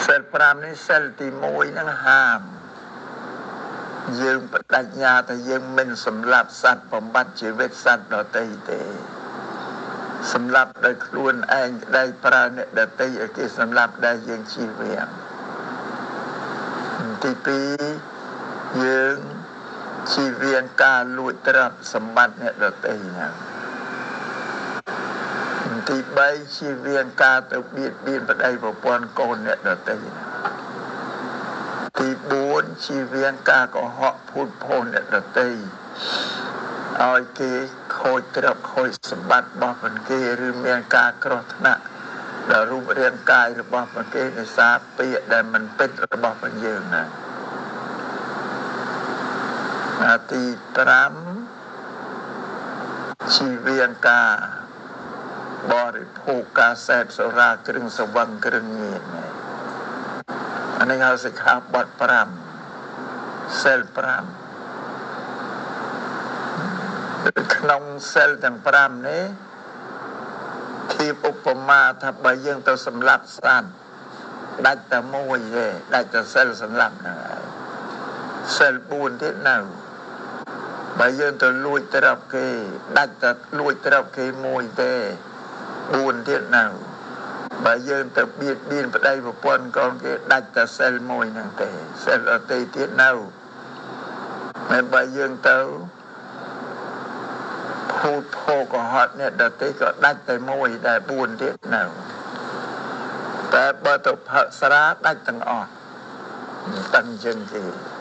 សិល5នេះ សិលទី1ហ្នឹងហាមយើងបដិញ្ញាថាយើងមិនសម្លាប់សត្វ បំបត្តិជីវិតសត្វដទៃទេ សម្លាប់ដោយខ្លួនឯងក្តី ប្រើអ្នកដទៃឲ្យគេសម្លាប់ដែលយើងជៀសវាង។ ទី2 យើងជៀសវាងការលួចទ្រព្យសម្បត្តិអ្នកដទៃហ្នឹង។ ទី3 ជៀសវាងការទៅបៀតបៀនប្តីប្រពន្ធកូនអ្នកដទៃ។ ទី4 ជៀសវាងការកុហកភូតភរអ្នកដទៃឲ្យគេខូចទ្រព្យខូចសម្បត្តិរបស់ប៉ុនគេ ឬមានការគ្រោះថ្នាក់ដល់រូបរាងកាយរបស់ប៉ុនគេ ដោយសារពាក្យដែលមិនពិតរបស់ប៉ុនយើងណា។ ទី5 ជីវៀងការបរិភោគការសេពសុរា គ្រឿងសវឹង គ្រឿងញៀន។ អានេះហៅសិក្ខាបទ5 សិល5។ ក្នុងសិលទាំង5នេះ ធៀបឧបមាថា បើយើងទៅសម្លាប់សត្វ ដាច់តែមួយទេ ដាច់តែសិលសម្លាប់ហ្នឹងឯង សិល4ទៀតនៅ។ បើយើងទៅលួចទ្រព្យគេ ដាច់តែលួចទ្រព្យគេមួយទេ 4ទៀតនៅ។ បើយើងទៅបៀតបៀនប្តីប្រពន្ធកូនគេ ដាច់តែសិលមួយហ្នឹងទេ សិលអតីទៀតនៅ។ តែបើយើងទៅភូតភោកុហកអ្នកដទៃ ក៏ដាច់តែមួយដែល 4ទៀតនៅ។ តែបើទៅផឹកស្រា ដាច់ទាំងអស់តឹងជាងគេ។